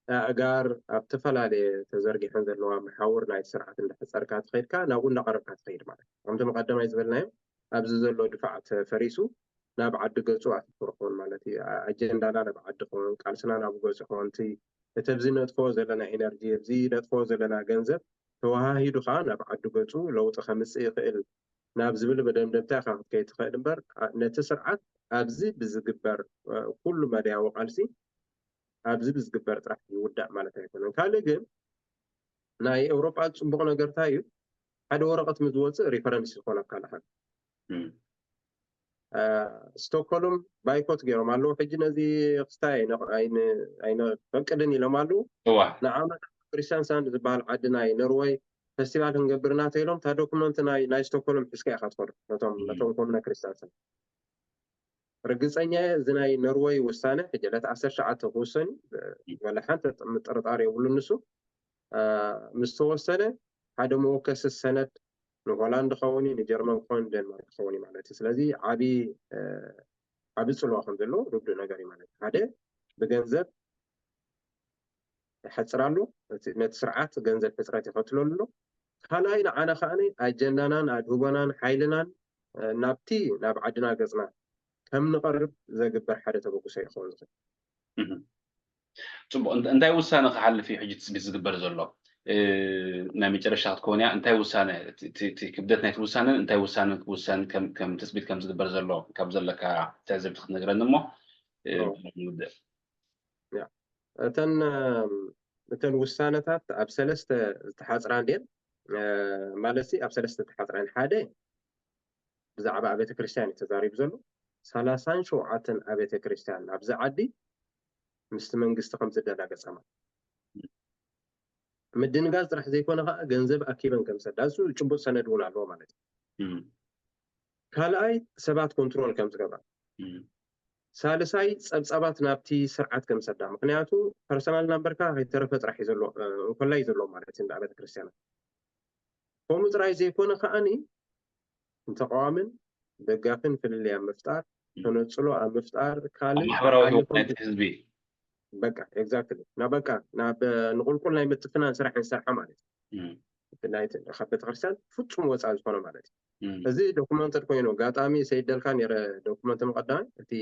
ኣእጋር ኣብ ዝተፈላለየ ተዘርጊሐን ዘለዋ መሓውር ናይቲ ስርዓት እንዳሕፀርካ ትኸይድካ ናብኡ እንዳቐረብካ ትኸይድ ማለት እዩ። ከምቲ መቀደማይ ዝበልናዮ ኣብዚ ዘሎ ድፋዕ ተፈሪሱ ናብ ዓዲ ገፁ ኣተኩሮ ክኸውን ማለት እዩ። ኣጀንዳና ናብ ዓዲ ክኸውን፣ ቃልስና ናብ ገፁ ክኸውን፣ እቲ እቲ ኣብዚ ነጥፎ ዘለና ኤነርጂ፣ ኣብዚ ነጥፎ ዘለና ገንዘብ ተወሃሂዱ ከዓ ናብ ዓዲ ገፁ ለውጢ ከምፅእ ይኽእል ናብ ዝብል መደምደምታ ኢኻ ክትከይድ ትኽእል እምበር ነቲ ስርዓት ኣብዚ ብዝግበር ኩሉ መዳያዊ ቃልሲ ኣብዚ ብዝግበር ጥራሕ ይውዳእ ማለት ኣይኮነን። ካልእ ግን ናይ ኤውሮጳ ፅቡቕ ነገር እንታይ እዩ? ሓደ ወረቐት ምስ ዝወፅእ ሪፈረንስ ይኾነካ ኣለካ። ስቶክሆልም ባይኮት ገይሮም ኣለዉ። ሕጂ ነዚ ክስታይ ኣይነፈቅድን ኢሎም ኣለዉ። ንዓመት ክሪስቲያንሳንድ ዝበሃል ዓዲ ናይ ኖርወይ ፈስቲቫል ክንገብር እናተኢሎም እታ ዶኩመንት ናይ ናይ ስቶክሆልም ሒዝካ ኢኻ ትኸዶ ነቶም ነቶም ኮሙነ ክሪስቲያንሳንድ። ርግፀኛ እየ እዚ ናይ ኖርወይ ውሳነ ሕጂ ዕለት ዓሰርተ ትሽዓተ ክውሰን እዩ። ወላ ሓንቲ ምጥርጣር የብሉ ንሱ ምስ ተወሰነ ሓደ መወከሲ ሰነድ ንሆላንድ ክኸውን እዩ፣ ንጀርመን ክኸውን ንደንማርክ ክኸውን እዩ ማለት እዩ። ስለዚ ዓቢ ዓቢ ፅልዋ ከም ዘለዎ ርዱእ ነገር እዩ ማለት እዩ። ሓደ ብገንዘብ ይሓፅር ኣሎ፣ ነቲ ስርዓት ገንዘብ ሕፅረት ይኸትለሉ ኣሎ። ካልኣይ ንዓና ከዓኒ ኣጀንዳናን ኣድህቦናን ሓይልናን ናብቲ ናብ ዓድና ገፅና ከም ንቐርብ ዘግበር ሓደ ተበግሶ ይኸውን ዝኽእል። ፅቡቅ እንታይ ውሳነ ክሓልፍ እዩ ሕጂ ትፅቢት ዝግበር ዘሎ? ናይ መጨረሻ ክትከውን እያ። እንታይ ውሳነ እቲ ክብደት ናይቲ ውሳነን እንታይ ውሳነ ክውሰን ከም ትፅቢት ከም ዝግበር ዘሎ ካብ ዘለካ ትዕዝብቲ ክትነግረኒ እሞ ንውድእ። እተን እተን ውሳነታት ኣብ ሰለስተ ዝተሓፅራ እንድየን ማለት ኣብ ሰለስተ ዝተሓፅራ እየን። ሓደ ብዛዕባ ኣብያተ ክርስቲያን እዩ ተዛሪቡ ዘሎ። ሰላሳን ሸውዓተን ኣብያተ ክርስቲያን ኣብዚ ዓዲ ምስቲ መንግስቲ ከም ዝደናገፀ ማለት ምድንጋፅ ጥራሕ ዘይኮነ ከዓ ገንዘብ ኣኪበን ከም ዝሰዳ እሱ ጭቡጥ ሰነድ እውን ኣለዎ ማለት እዩ። ካልኣይ ሰባት ኮንትሮል ከም ዝገብራ ሳልሳይ ጸብጻባት ናብቲ ስርዓት ከምሰዳ። ምክንያቱ ፐርሰናል ናምበርካ ከይተረፈ ጥራሕ እዩ ዘሎ፣ እንኮላይ ዘሎ ማለት እዩ እንዳ ቤተክርስትያናት። ከምኡ ጥራይ ዘይኮነ ከዓኒ ንተቃዋምን ደጋፍን ፍልልይ ኣብ ምፍጣር፣ ተነጽሎ ኣብ ምፍጣር፣ ካልእ ማሕበራዊ ህይወት ናይቲ ህዝቢ። በቃ ኤግዛክትሊ፣ ናብ በቃ ናብ ንቁልቁል ናይ ምትፍናን ስራሕ ንሰርሓ ማለት እዩ። ናይቲ ካብ ቤተክርስትያን ፍጹም ወፃኢ ዝኾነ ማለት እዩ። እዚ ዶኩመንተድ ኮይኑ ኣጋጣሚ ሰይደልካ ነረ ዶኩመንት ምቀዳም እቲ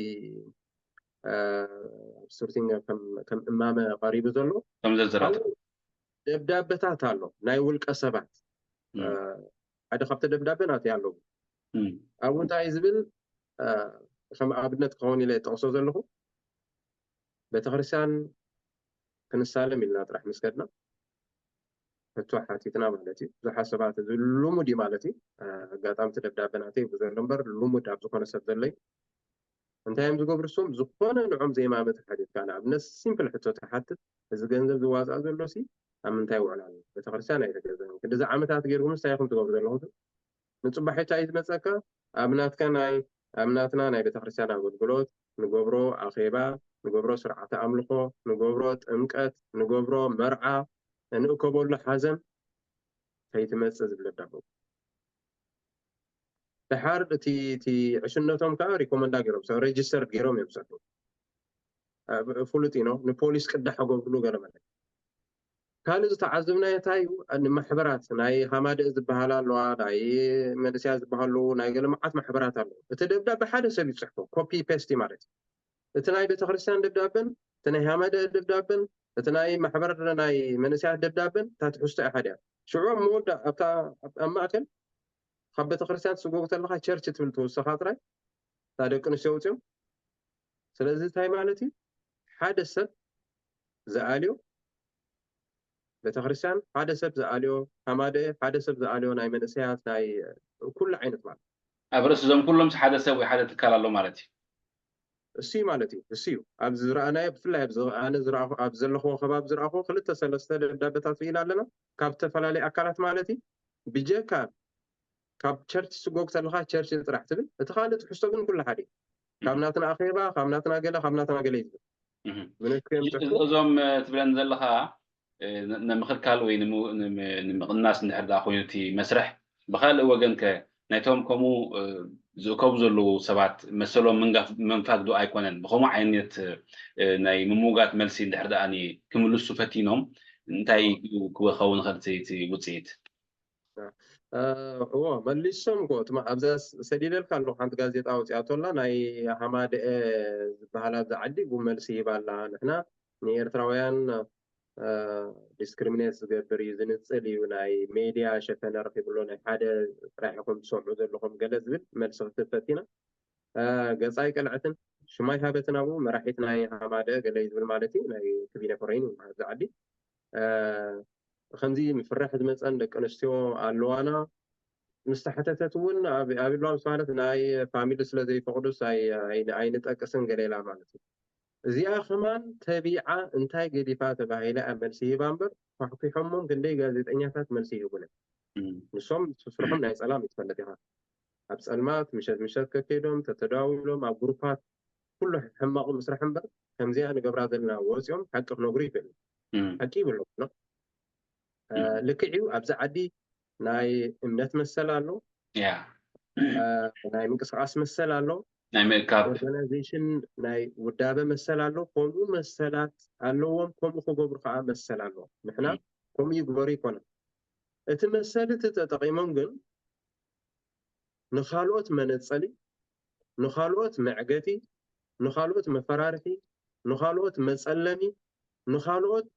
ሱርቲኛ ከም እማመ ቀሪቡ ዘሎ ከም ዝርዝራት ደብዳበታት ኣሎ ናይ ውልቀ ሰባት። ሓደ ካብቲ ደብዳበ ናተይ ኣለዎ። ኣብኡ እንታይ ዝብል ከም ኣብነት ክኸውን ኢለ ጠቕሶ ዘለኹ፣ ቤተክርስትያን ክንሳለም ኢልና ጥራሕ ምስ ከድና ሕቶ ሓቲትና ማለት እዩ። ብዙሓት ሰባት እዚ ልሙድ እዩ ማለት እዩ። ኣጋጣሚ እቲ ደብዳበ ናተይ እዩ ዘሎ እምበር ልሙድ ኣብ ዝኾነ ሰብ ዘሎ እዩ። እንታይ እዮም ዝገብሩ እሶም? ዝኾነ ንዖም ዘይማመ ተሓቲትካ ንኣብነት ሲምፕል ሕቶ ትሓትት፣ እዚ ገንዘብ ዝዋፃእ ዘሎ ሲ ኣብ ምንታይ ይውዕል ኣሎ? ቤተክርስትያን ኣይተገዘን። ክንዲዚ ዓመታት ገይርኩም እንታይ ኢኹም ትገብሩ ዘለኹም? ንጽባሒታ እዩ ዝመጸካ። ኣብ ናትካ ናይ ኣብ ናትና ናይ ቤተክርስትያን ኣገልግሎት ንገብሮ ኣኼባ፣ ንገብሮ ስርዓተ ኣምልኾ፣ ንገብሮ ጥምቀት፣ ንገብሮ መርዓ፣ ንእከበሉ ሓዘን ከይትመጽእ ዝብል ደብዳበ። ደሓር እቲ እቲ ዕሽነቶም ከዓ ሪኮመንዳ ገይሮም ሰብ ሬጅስተር ገይሮም እዮም ዝሰርሑ። ፍሉጥ ኢኖ ንፖሊስ ቅዳሕ ገብርሉ ገለ መለ ካልእ ዝተዓዘብናዮ እንታይ እዩ? ንማሕበራት ናይ ሃማደእ ዝበሃላ ኣለዋ፣ ናይ መንእስያ ዝበሃሉ ናይ ገለ መዓት ማሕበራት ኣለዉ። እቲ ደብዳቤ ሓደ ሰብ ይፅሕፎ፣ ኮፒ ፔስት ማለት እዩ። እቲ ናይ ቤተክርስትያን ደብዳበን እቲ ናይ ሃማደእ ደብዳበን እቲ ናይ ማሕበር ናይ መንእስያት ደብዳበን እታ ትሕዝቶ እያ ሓዲያ። ሽዑ ኣብ መወዳ ኣብታ ኣብ ማእከል ካብ ቤተክርስትያን ትስጎግ ተለካ ቸርች ትብል ትውስኻ ጥራይ እታ ደቂ ኣንስትዮ ውፅኦም። ስለዚ እንታይ ማለት እዩ? ሓደ ሰብ ዝኣልዮ ቤተክርስትያን ሓደ ሰብ ዝኣልዮ ሃማደ ሓደ ሰብ ዝኣልዮ ናይ መንእሰያት ናይ ኩሉ ዓይነት ማለት ኣብ ርእሲ እዞም ኩሎም ሓደ ሰብ ወይ ሓደ ትካል ኣሎ ማለት እዩ። እሱ ማለት እዩ እሱ እዩ ኣብዚ ዝረኣናዮ ብፍላይ ኣብዚ ኣነ ዝረኣኹ ኣብ ዘለኽዎ ከባቢ ዝረኣኹ ክልተ ሰለስተ ደብዳቤታት ርኢና ኣለና ካብ ዝተፈላለዩ ኣካላት ማለት እዩ ብጀካ ካብ ቸርች ስጎግ ተለካ ቸርች ጥራሕ ትብል እቲ ካልእ ትሕዝቶ ግን ኩሉ ሓደ እዩ ካብ ናትና ኣኼባ ካብ ናትና ገለ ካብ ናትና ገለ እዩ ዝብል እዞም ትብለን ዘለኻ ንምኽልካል ወይ ንምቕናስ እንድሕር ደኣ ኮይኑ እቲ መስርሕ ብካልእ ወገን ከ ናይቶም ከምኡ ዝእከቡ ዘለዉ ሰባት መሰሎም ምንጋፍ መንፋግ ዶ ኣይኮነን? ብኸምኡ ዓይነት ናይ ምምውጋት መልሲ እንድሕር ደኣ ክምልሱ ፈቲኖም እንታይ ክኸውን ይኽእል እቲ ውፅኢት? እዎ መሊሶም እኮ ትማ ኣብዛ ሰዲደልካ ኣለኹ ሓንቲ ጋዜጣ ኣውፅኣቶ ኣላ ናይ ሃማደኤ ዝበሃል ኣብዚ ዓዲ ጉ መልሲ ሂባ ኣላ ንሕና ንኤርትራውያን ዲስክሪሚኔት ዝገብር እዩ ዝንፅል እዩ ናይ ሜድያ ሸፈነ ረኪብሎ ናይ ሓደ ጥራሕ ኢኹም ትሰምዑ ዘለኹም ገለ ዝብል መልሲ ክትህብ ፈቲና ገፃ ኣይቀልዐትን ሽማይ ሃበትን ኣብኡ መራሒት ናይ ሃማደ ገለ እዩ ዝብል ማለት እዩ ናይ ክቢነ ኮረይን ኣብዚ ዓዲ ከምዚ ምፍራሕ ዝመፀን ደቂ ኣንስትዮ ኣለዋና ምስ ተሓተተት እውን ኣብ ኢልዋ ምስ ማለት ናይ ፋሚሊ ስለ ዘይፈቕዱስ ኣይንጠቅስን ገለ ኢላ ማለት እዩ እዚኣ ከማን ተቢዓ እንታይ ገዲፋ ተባሂላ እያ መልሲ ሂባ እምበር ኳሕኲሖሞም ክንደይ ጋዜጠኛታት መልሲ ይህቡነ ንሶም ስስርሖም ናይ ፀላም ይትፈልጥ ኢኻ ኣብ ፀልማት ምሸት ምሸት ከከይዶም ተተዳዊሎም ኣብ ግሩፓት ኩሉ ሕማቕ ምስራሕ እምበር ከምዚኣ ንገብራ ዘለና ወፂኦም ሓቂ ክነግሩ ይኽእሉ ሓቂ ይብሎም ልክዕ እዩ ኣብዚ ዓዲ ናይ እምነት መሰል ኣሎ ናይ ምንቅስቃስ መሰል ኣሎ ናይ ምእካብ ኦርጋናይዜሽን ናይ ውዳበ መሰል ኣሎ ከምኡ መሰላት ኣለዎም ከምኡ ክገብሩ ከዓ መሰል ኣለዎም ንሕና ከምኡ ይግበሩ ይኮነ እቲ መሰል እቲ ተጠቂሞም ግን ንኻልኦት መነጸሊ፣ ንኻልኦት መዕገቲ፣ ንኻልኦት መፈራርሒ፣ ንኻልኦት መጸለሚ፣ ንኻልኦት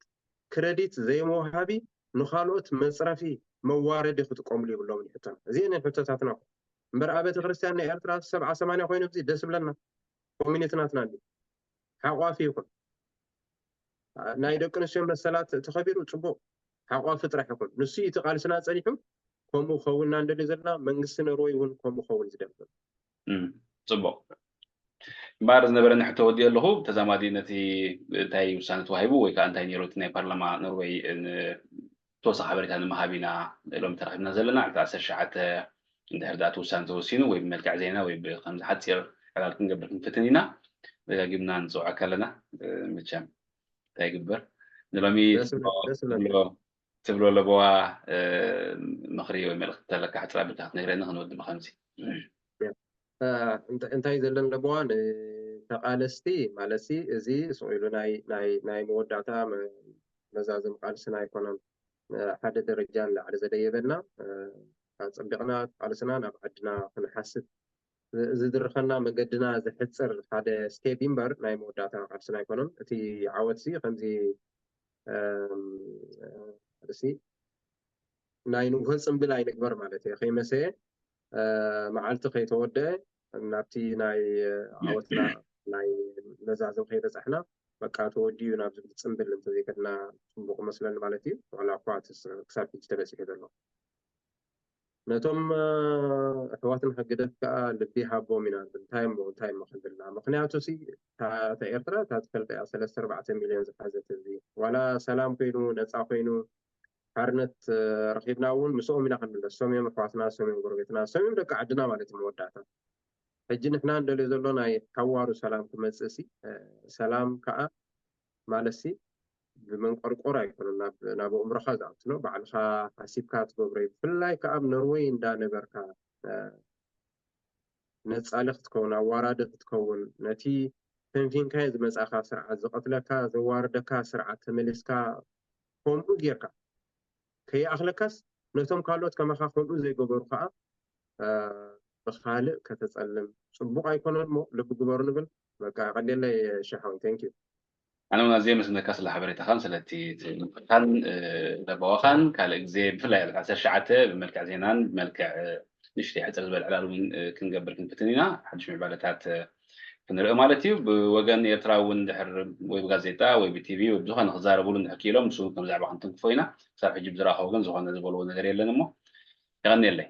ክረዲት ዘይመውሃቢ፣ ንኻልኦት መጽረፊ መዋረዲ ክጥቀምሉ ይብሎምን ሕቶና። እዚአን ሕቶታትና እኮ። እምበር ኣበተ ክርስቲያን ናይ ኤርትራ ሰብዓ ሰማንያ ኮይኖም እዚ ደስ ብለና። ኮሚኒቲ ናትና እንዲ ሓቋፊ ይኹን። ናይ ደቂ ኣንስትዮ መሰላት ተኸቢሩ ጽቡቕ ሓቋፊ ጥራሕ ይኹን። ንሱ እቲ ቃልስና ጸኒሑ ከምኡ ክኸውን ኢና ንደሊ ዘለና መንግስቲ ኖርወይ እውን ከምኡ ክኸውን ዝደሊ ዘሎ። ጽቡቕ እምበኣር ዝነበረኒ ሕቶ ወዲኦ ኣለኹ ተዛማዲ ነቲ እንታይ ውሳነ ተዋሂቡ ወይ ከዓ እንታይ ነይሩ እቲ ናይ ፓርላማ ኖርወይ ተወሳኺ ሓበሬታ ንምሃብ ኢና ሎሚ ተረኺብና ዘለና ዕለት ዓሰርተ ትሽዓተ እንድሕር ደኣ እቲ ውሳነ ተወሲኑ ወይ ብመልክዕ ዜና ወይ ብከምዚ ሓፂር ዕላል ክንገብር ክንፍትን ኢና ደጋጊምና ንፅውዓካ ኣለና። መቸም እንታይ ይግበር ንሎሚ ትብሎ ለበዋ ምኽሪ ወይ መልእኽቲ ተለካ ሕፅራ ብልካ ክትነግረኒ ክንወዲ ብከምዚ። እንታይ ዘለን ለበዋ ንተቃለስቲ ማለት እዚ ስቕ ኢሉ ናይ መወዳእታ መዛዘም ቃልስና ኣይኮነን። ሓደ ደረጃ ንላዕሊ ዘደየበና፣ ኣጸቢቕና ቃልስና ናብ ዓድና ክንሓስብ ዝድርኸና መገድና ዘሕጽር ሓደ ስቴፕ እምበር ናይ መወዳእታ ቃልስና ኣይኮነን። እቲ ዓወትሲ ከምዚ ርእሲ ናይ ንጉሆ ጽምብል ኣይንግበር ማለት እየ። ከይመሰየ መዓልቲ ከይተወደአ ናብቲ ናይ ዓወትና ናይ መዛዘም ከይበጻሕና በቃ ተወዲኡ ናብ ዝብል ጽምብል እንተዘይከድና ጽቡቕ መስለኒ ማለት እዩ። ዋላ እኳ ክሳብ ሕጂ ተበጺሑ ዘሎ ነቶም ኣሕዋትና ህግደፍ ከዓ ልቢ ሃቦም ኢና ንብል። እንታይ እሞ እንታይ እሞ ክንብልና? ምክንያቱ ሲ እታ ኤርትራ እታ ትፈልጠ እያ ሰለስተ ኣርባዕተ ሚልዮን ዝሓዘት ህዝቢ። ዋላ ሰላም ኮይኑ ነፃ ኮይኑ ሓርነት ረኪብና እውን ምስኦም ኢና ክንምለስ። ሶም እዮም ኣሕዋትና፣ ሶም እዮም ጎረቤትና፣ ሶም እዮም ደቂ ዓድና ማለት እዩ መወዳእታ። ሕጂ ንሕና እንደልዮ ዘሎ ናይ ሓዋሩ ሰላም ክመፅእ ሲ ሰላም ከዓ ማለት ሲ ብመንቆርቆር ኣይኮነን ናብ ኣእምሮኻ ዝኣቱ ነው። ባዕልኻ ሓሲብካ ትገብሮ እዩ። ብፍላይ ከዓ ኣብ ኖርወይ እንዳነበርካ ነፃሊ ክትከውን ኣዋራዲ ክትከውን ነቲ ፈንፊንካዮ ዝመፃእካ ስርዓት ዝቐትለካ ዘዋርደካ ስርዓት ተመሊስካ ከምኡ ጌርካ ከይኣኽለካስ ነቶም ካልኦት ከማኻ ከምኡ ዘይገበሩ ከዓ ብካልእ ከተፀልም ፅቡቕ ኣይኮነን እሞ ልቢ ግበሩ ንብል። በቃ ቀደለይ ሸሓዊ thank you። ኣነ እውን ኣዝየ መስነካ ስለ ሓበሬታኻን ስለቲ ትምህርትኻን ለበዋኻን ካልእ ግዜ ብፍላይ ኣብ ዓሰርተ ትሽዓተ ብመልክዕ ዜናን ብመልክዕ ንሽተይ ሕፅር ዝበለ ዕላል እውን ክንገብር ክንፍትን ኢና። ሓድሽ ምዕባለታት ክንርኢ ማለት እዩ። ብወገን ኤርትራ እውን ድሕር ወይ ብጋዜጣ ወይ ብቲቪ ወይ ብዝኾነ ክዛረብሉ እንድሕር ክኢሎም ምስ ከም ዛዕባ ክንትንክፎ ኢና። ክሳብ ሕጂ ብዝረኸቡ ግን ዝኾነ ዝበልዎ ነገር የለን እሞ የቐንየለይ።